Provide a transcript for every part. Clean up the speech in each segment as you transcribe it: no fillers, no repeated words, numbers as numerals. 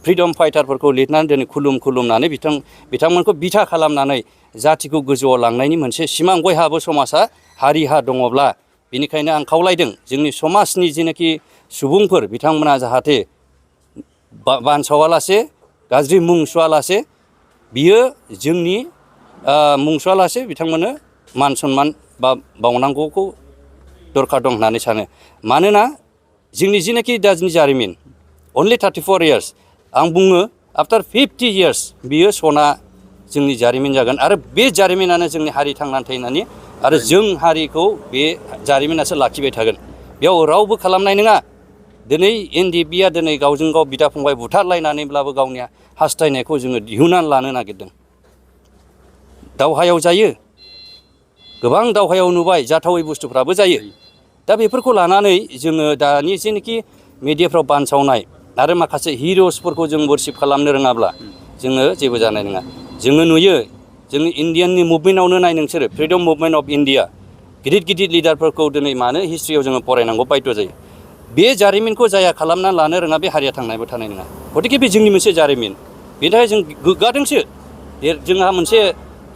Freedom फाइटारफोरखौ लिरनानै दिनै खुलुमनानै बिथांमोनखौ बिथा खालामनानै जातिखौ गोजौआव लांनायनि मोनसे सिमां बयहाबो समाजा हारिहा दङब्ला बेनिखायनो आं खावलायदों जोंनि समाजनि जेनाखि सुबुंफोर बिथांमोना जाहाथे बानसावालासे गाज्रि मुं सुवालासे बियो जोंनि मुं सुवालासे बिथांमोननो मान सनमान बा बावनांगौखौ दरखार दं होननानै सानो मानोना जोंनि जेनाखि दानि जारिमिन only 34 years आं बुङो आफ्टार 50 years बियो सना जोंनि जारिमिन जागोन आरो बे जारिमिनानो जोंनि हारि थांनानै थानायनि आरो जों हारिखौ बे जारिमिनासो लाखिबाय थागोन बेयाव रावबो खालामनाय नङा दिनै NDBआ दिनै गावजों गाव बिदा फंबाय बुथारलायनानैब्लाबो गावनि हास्थायनायखौ जोङो दिहुननानै लानो नागिरदों दावहायाव जायो गोबां दावहायाव नुबाय जाथावै बुस्थुफ्राबो जायो दा बेफोरखौ लानानै जोङो दानि जेनाखि मिडियाफ्राव बानसावनाय आरो माखासे हिर'सफोरखौ जों वर्शिप खालामनो रोङाब्ला जोङो जेबो जानाय नङा जोङो नुयो जोंनि इण्डियाननि मुभमेन्टआवनो नाय नोंसोरो फ्रिडम मुभमेन्ट अफ इण्डिया गिदिर लिडारफोरखौ दिनै मानो हिस्ट्रियाव जोङो फरायनांगौ बाध्य जायो बे जारिमिनखौ जाया खालामना लानो रोङा बे हारिया थांनायबो थानाय नङा गतिके बे जोंनि मोनसे जारिमिन बेनि थाखाय जों गोग्गादोंसो जोंहा मोनसे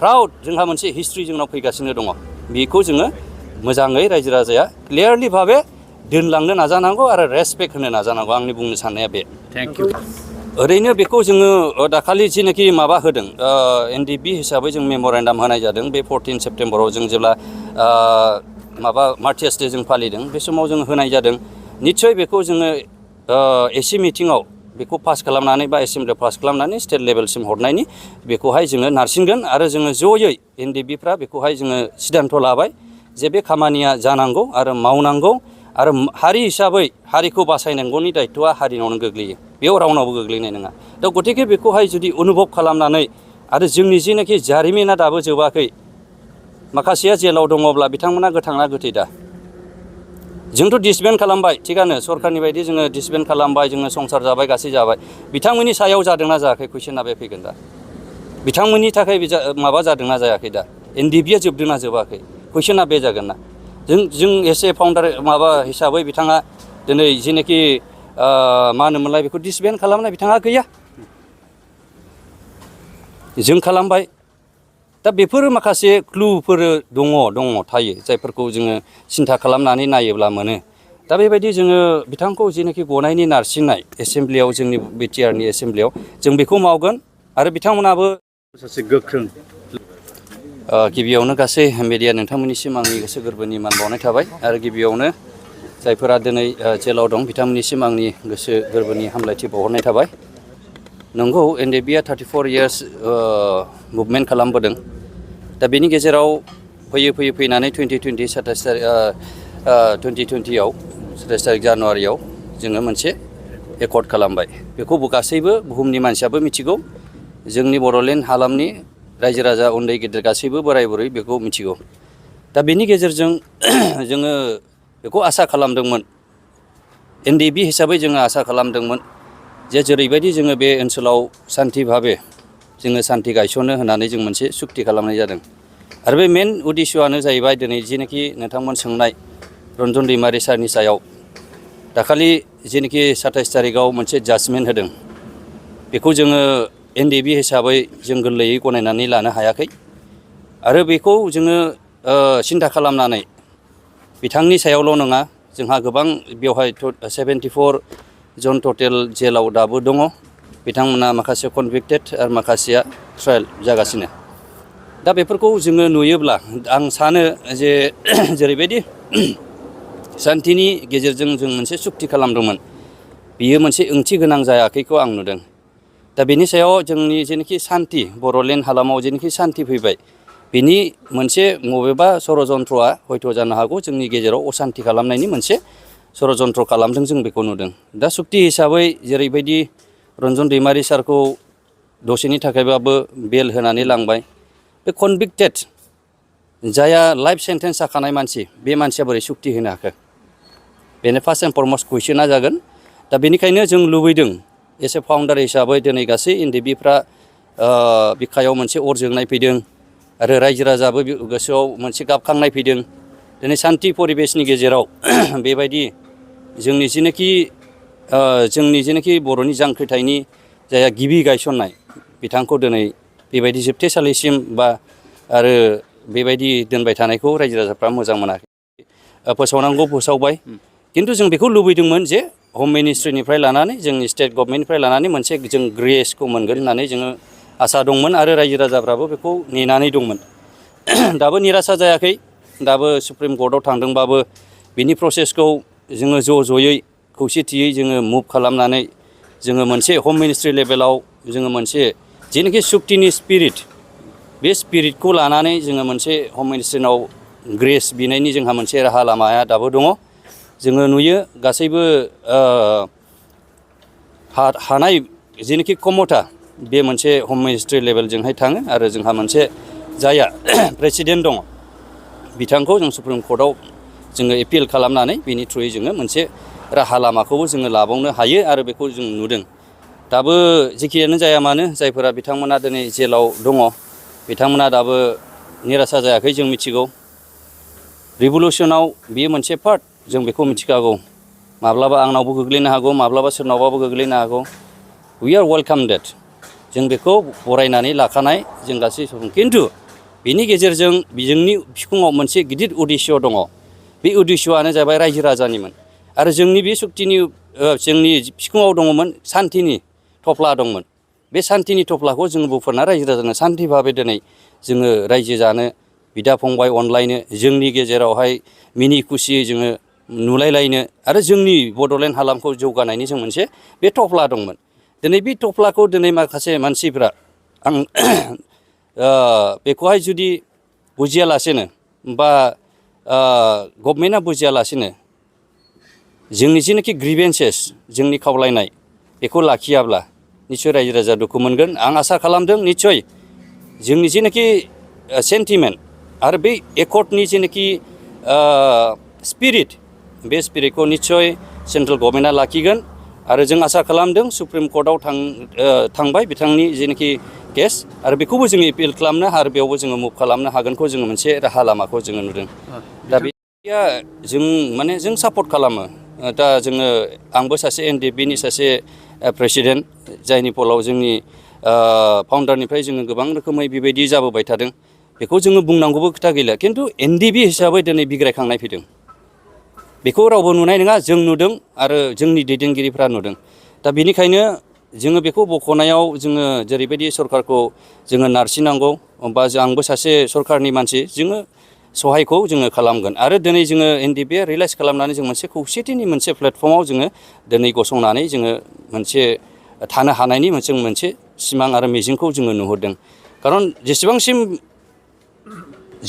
प्राउड जोंहा मोनसे हिस्ट्रि जोंनाव फैगासिनो दङ बेखौ जोङो मोजाङै रायजो राजाया क्लियारलि भाबे दोनलांनो नाजानांगौ आरो रेसपेक्ट होनो नाजानांगौ आंनि बुंनो साननाया बे थेंक इउ ओरैनो बेखौ जोङो दाखालि जेनाखि माबा होदों NDB हिसाबै जों मेम'रेन्डाम होनाय जादों बे 14 सेप्टेम्बराव जों जेब्ला माबा मार्टियार्स डे जों फालिदों बे समाव जों होनाय जादों निस्सय बेखौ जोङो एसि मिटिङाव बेखौ पास खालामनानै बा एसेमब्लियाव पास खालामनानै स्टेट लेभेलसिम हरनायनि बेखौहाय जोङो नारसिनगोन आरो जोङो जयै NDBफ्रा बेखौहाय जोङो सिदान्थ' लाबाय जे बे खामानिया जानांगौ आरो मावनांगौ आरो हारि हिसाबै हारिखौ बासायनांगौनि दायथ'आ हारिनावनो गोग्लैयो बेयाव रावनावबो गोग्लैनाय नङा दा गतिके बेखौहाय जुदि अनुभब खालामनानै आरो जोंनि जेनाखि जारिमिना दाबो जोबाखै माखासेया जेलाव दङब्ला बिथांमोना गोथांना गोथै दा जोंथ' डिसबेन्ड खालामबाय थिगानो सरखारनि बायदि जोङो डिसबेन्ड खालामबाय जोङो संसार जाबाय गासै जाबाय बिथांमोननि सायाव जादोंना जायाखै कुइसना बे फैगोन दा बिथांमोननि थाखाय माबा जादोंना जायाखै दा NDBआ जोबदोंना जोबाखै कुइसना बे जागोन ना जों एसे फाउन्डार माबा हिसाबै बिथाङा दिनै जेनाखि मा होनोमोनलाय बेखौ डिसबेन्ड खालामनाय बिथाङा गैया जों खालामबाय दा बेफोर माखासे क्लुफोर दङ थायो जायफोरखौ जोङो सिन्था खालामनानै नायोब्ला मोनो दा बेबायदि जोङो बिथांखौ जेनाखि गनायनि नारसिननाय एसेमब्लियाव जोंनि BTRनि एसेमब्लियाव जों बेखौ मावगोन आरो बिथांमोनाबो सासे गोख्रों गिबियावनो गासै मिडिया नोंथांमोननिसिम आंनि गोसो गोरबोनि मान बावनाय थाबाय आरो गिबियावनो जायफोरा दिनै जेलाव दं बिथांमोननिसिम आंनि गोसो गोरबोनि हामलायथि बावहरनाय थाबाय नंगौ NDBआ 34 years मुभमेन्ट खालामबोदों दा बेनि गेजेराव फैनानै 2020आव 27 तारिख जानुवारियाव जोङो मोनसे एकर्ड खालामबाय बेखौ गासैबो बुहुमनि मानसियाबो मिथिगौ जोंनि बड'लेण्ड हालामनि रायजो राजा उन्दै गिदिर गासैबो बोराय बुरै बेखौ मिथिगौ दा बेनि गेजेरजों जोङो बेखौ आसा खालामदोंमोन NDB हिसाबै जोङो आसा खालामदोंमोन जे जेरैबायदि जोङो बे ओनसोलाव सान्थि भाबे जोङो सान्थि गायसननो होननानै जों मोनसे सुक्ति खालामनाय जादों आरो बे मेन उद्देश्यआनो जाहैबाय दिनै जेनाखि नोंथांमोन सोंनाय रन्जन दैमारि सारनि सायाव दाखालि जेनाखि 27 तारिखआव मोनसे जाजमेन्ट होदों बेखौ जोङो NDB हिसाबै जों गोरलैयै गनायनानै लानो हायाखै आरो बेखौ जोङो सिन्था खालामनानै बिथांनि सायावल' नङा जोंहा गोबां बेवहाय 74 जन टटेल जेलाव दाबो दङ बिथांमोना माखासे कनभिक्टेड आरो माखासेया ट्रायल जागासिनो दा बेफोरखौ जोङो नुयोब्ला आं सानो जे जेरैबायदि सान्थिनि गेजेरजों जों मोनसे सुक्ति खालामदोंमोन बियो मोनसे ओंथि गोनां जायाखैखौ आं नुदों दा बेनि सायाव जोंनि जेनाखि सान्थि बड'लेण्ड हालामाव जेनाखि सान्थि फैबाय बिनि मोनसे बबेबा षड़यन्त्रआ हयथ' जानो हागौ जोंनि गेजेराव असान्थि खालामनायनि मोनसे षड़यन्त्र खालामदों जों बेखौ नुदों दा सुक्ति हिसाबै जेरैबायदि रन्जन दैमारि सारखौ दसेनि थाखायबाबो बेल होनानै लांबाय बे कनभिक्टेड जायहा लाइफ सेन्टेन्स जाखानाय मानसि बे मानसिया बोरै सुक्ति होनो हाखो बेनो फार्स्ट एन्ड फरमस्ट कुइसना जागोन दा बेनिखायनो जों लुबैदों एस ए फाउन्डार हिसाबै दिनै गासै NDBफ्रा बिखायाव मोनसे अर जोंनाय फैदों आरो रायजो राजाबो गोसोआव मोनसे गाबखांनाय फैदों दिनै सान्थि परिबेसनि गेजेराव बेबायदि जोंनि जेनाखि जोंनि जेनाखि बर'नि जांख्रिथायनि जायहा गिबि गायसननाय बिथांखौ दिनै बेबायदि जोबथेसालिसिम बा आरो बेबायदि दोनबाय थानायखौ रायजो राजाफ्रा मोजां मोनाखै। फोसावनांगौ फोसावबाय, खिन्थु जों बेखौ लुबैदोंमोन जे हम मिनिस्ट्रिनिफ्राय लानानै जोंनि स्टेट गभर्नमेन्टनिफ्राय लानानै मोनसे जों ग्रेसखौ मोनगोन होननानै जोङो आसा दंमोन आरो रायजो राजाफ्राबो बेखौ नेनानै दंमोन। दाबो निरासा जायाखै, दाबो सुप्रिम कर्टआव थांदोंबाबो बिनि प्रसेसखौ जोङो ज'यै खौसेथियै जोङो मुभ खालामनानै जोङो मोनसे हम मिनिस्ट्रि लेभेलाव जोङो मोनसे जेनाखि सुक्तिनि स्पिरिट, बे स्पिरिटखौ लानानै जोङो मोनसे हम मिनिस्ट्रिनाव ग्रेस बिनायनि जोंहा मोनसे राहा लामाया दाबो दङ। जोङो नुयो गासैबो हानाय जेनाखि क्षमता बे मोनसे हम मिनिस्ट्रि लेभेलजोंहाय थाङो आरो जोंहा मोनसे जायहा प्रेसिडेन्ट दङ बिथांखौ जों सुप्रिम कर्टआव जोङो एपिल खालामनानै बिनि थ्रुयै जोङो मोनसे राहा लामाखौबो जोङो लाबावनो हायो आरो बेखौ जों नुदों। दाबो जेखियानो जाया मानो जायफोरा बिथांमोना दिनै जेलाव दङ बिथांमोना दाबो निरासा जायाखै। जों मिथिगौ रिभलिउसनाव बेयो मोनसे पार्ट, जों बेखौ मिथिखागौ। माब्लाबा आंनावबो गोग्लैनो हागौ, माब्लाबा सोरनावबाबो गोग्लैनो हागौ। वी आर वेलकाम डेट, जों बेखौ बरायनानै लाखानाय जों गासै सुबुं। खिन्थु बिनि गेजेरजों जोंनि बिखुङाव मोनसे गिदिर उद्देश्य दङ। बे उद्देश्यआनो जाबाय रायजो राजानिमोन आरो जोंनि बे सुक्तिनि जोंनि बिखुङाव दङमोन सान्थिनि थफ्ला दंमोन। बे सान्थिनि थफ्लाखौ जोङो बुफुरना रायजो राजानो सान्थि भाबै दिनै जोङो रायजो जानो, बिदा फंबाय अनलायनो, जोंनि गेजेरावहाय मिनि खुसियै जोङो नुलायलायनो आरो जोंनि बड'लेण्ड हालामखौ जौगानायनि जों मोनसे बे थफ्ला दंमोन। दिनै बे थफ्लाखौ दिनै माखासे मानसिफ्रा आं बेखौहाय जुदि बुजियालासेनो बा गभर्नमेन्टआ बुजियालासेनो जोंनि जेनाखि ग्रिभेन्सेस, जोंनि खावलायनाय बेखौ लाखियाब्ला निस्सय रायजो राजा दुखु मोनगोन। आं आसा खालामदों निस्सय जोंनि जेनाखि सेन्टिमेन्ट आरो बे एकर्डनि जेनाखि स्पिरिट, बे स्पिरिटखौ निस्सय सेन्ट्रेल गभर्नमेन्टआ लाखिगोन आरो जों आसा खालामदों सुप्रिम कर्टआव थांबाय बिथांनि जेनाखि केस, आरो बेखौबो जोङो एपिल खालामनो आरो बेयावबो जोङो मुभ खालामनो हागोनखौ जोङो मोनसे राहा लामाखौ जोङो नुदों। दा बेया जों माने जों सापर्ट खालामो। दा जोङो आंबो सासे NDPनि सासे प्रेसिडेन्ट, जायनि फलाव जोंनि फाउन्डारनिफ्राय जोङो गोबां रोखोमै बेबायदि जाबोबाय थादों। बेखौ जोङो बुंनांगौबो खोथा गैला। खिन्थु NDP हिसाबै दिनै बिग्रायखांनाय फैदों, बेखौ रावबो नुनाय नङा। जों नुदों आरो जोंनि दैदेनगिरिफ्रा नुदों। दा बेनिखायनो जोङो बेखौ बख'नायाव जोङो जेरैबायदि सरकारखौ जोङो नारसिननांगौ, बा आंबो सासे सरकारनि मानसि, जोङो सहायखौ जोङो खालामगोन। आरो दिनै जोङो NDPआ रियेलाइज खालामनानै जों मोनसे खौसेथिनि मोनसे प्लेटफर्माव जोङो दिनै गसंनानै जोङो मोनसे थानो हानायनि मोनसे सिमां आरो मिजिंखौ जोङो नुहुरदों। खारन जेसेबांसिम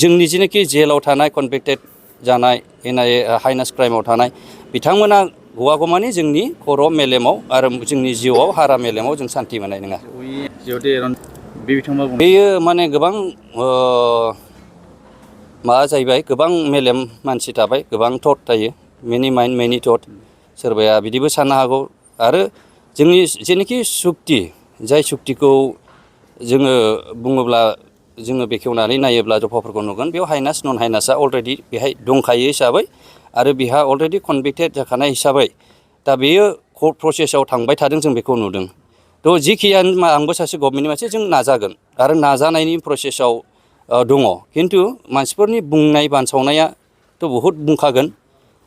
जोंनि जेनाखि जेलाव थानाय कनभिक्टेड जानाय NIA हाइनास क्राइमाव थानाय बिथांमोना गवागौमानि जोंनि खर' मेलेमाव आरो जोंनि जिउआव हारा मेलेमाव जों सान्थि मोननाय नङा। बेयो माने गोबां माबा जाहैबाय, गोबां मेलेम मानसि थाबाय, गोबां थट थायो, मेनि माइन्ड मेनि थट। सोरबाया बिदिबो साननो हागौ। आरो जोंनि जेनाखि सुक्ति, जाय सुक्तिखौ जोङो बुङोब्ला जोङो बेखेवनानै नायोब्ला दफाफोरखौ नुगोन, बेयाव हाइनास नन हाइनासआ अलरेडि बेहाय दंखायो हिसाबै आरो बेहा अलरेडि कनभिक्टेड जाखानाय हिसाबै दा बेयो कर्ट प्रसेसआव थांबाय थादों, जों बेखौ नुदों। थ' जिखियानो आंबो सासे गभर्नमेन्टनि मानसि, जों नाजागोन आरो नाजानायनि प्रसेसआव दङ। खिन्थु मानसिफोरनि बुंनाय बानसावनायाथ' बहुद बुंखागोन,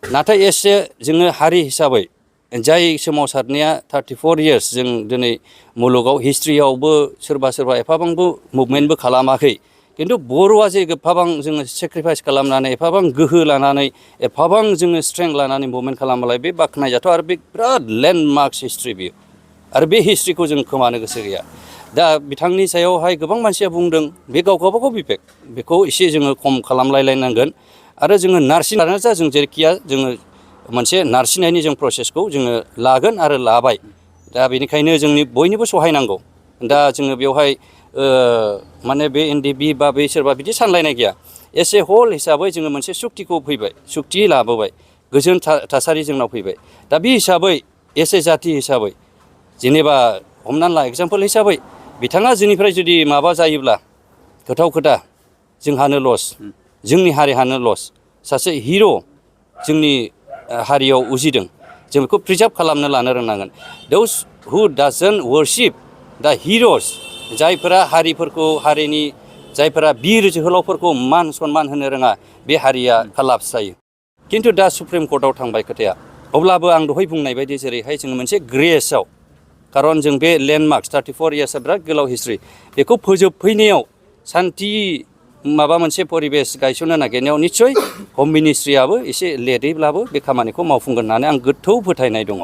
नाथाय एसे जोङो हारि हिसाबै जाय सोमावसारनाया 34 इयार्स जों दिनै मुलुगाव हिस्ट्रियावबो सोरबा एफाबांबो मुभमेन्टबो खालामाखै, खिन्थु बर'आ जे एफाबां जोङो सेक्रिफाइस खालामनानै, एफाबां गोहो लानानै, एफाबां जोङो स्ट्रेंथ लानानै मुभमेन्ट खालामबालाय बे बाख्नायजाथाव आरो बे बिराद लेन्डमार्क्स हिस्ट्रि बियो। आरो बे हिस्ट्रिखौ जों खोमानो गोसो गैया। दा बिथांनि सायावहाय गोबां मानसिया बुंदों, बे गावबागाव बिबेक, बेखौ एसे जोङो खम खालामलायलायनांगोन। आरो जोङो नारसिनानो जा, जों जेरैखिया जोङो मोनसे नारसिननायनि जों प्रसेसखौ जोङो लागोन आरो लाबाय। दा बेनिखायनो जोंनि बयनिबो सहायनांगौ। दा जोङो बेवहाय माने बे NDP बा बे सोरबा बिदि सानलायनाय गैया। एस ए हल हिसाबै जोङो मोनसे सुक्तिखौ फैबाय, सुक्ति लाबोबाय, गोजोन थासारि जोंनाव फैबाय। दा बे हिसाबै एस ए जाथि हिसाबै जेनेबा हमनानै ला एग्जाम्पोल हिसाबै बिथाङा जोंनिफ्राय जुदि माबा जायोब्ला गोथाव खोथा, जोंहानो लस, जोंनि हारिहानो लस। सासे हिर' जोंनि हारियाव उजिदों, जों बेखौ प्रिजार्भ खालामनो लानो रोंनांगोन दोस हु डाजन्ट वर्शिप दा हिर'स जायफोरा हारिफोरखौ हारिनि जायफोरा बिर जोहोलावफोरखौ मान सनमान होनो रोङा बे हारिया कालाप्स जायो खिन्थु दा सुप्रिम कर्टआव थांबाय खोथाया अब्लाबो आं दहाय बुंनाय बायदि जेरैहाय जोङो मोनसे ग्रेसआव खारन जों बे लेन्डमार्क 34 इयार्सआ बिराद गोलाव हिस्ट्रि बेखौ फोजोबफैनायाव सान्थि माबा मोनसे परिबेस गायसननो नागिरनायाव निस्सय हम मिनिस्ट्रियाबो एसे लेटैब्लाबो बे खामानिखौ मावफुंगोन होननानै आं गोथौ फोथायनाय दङ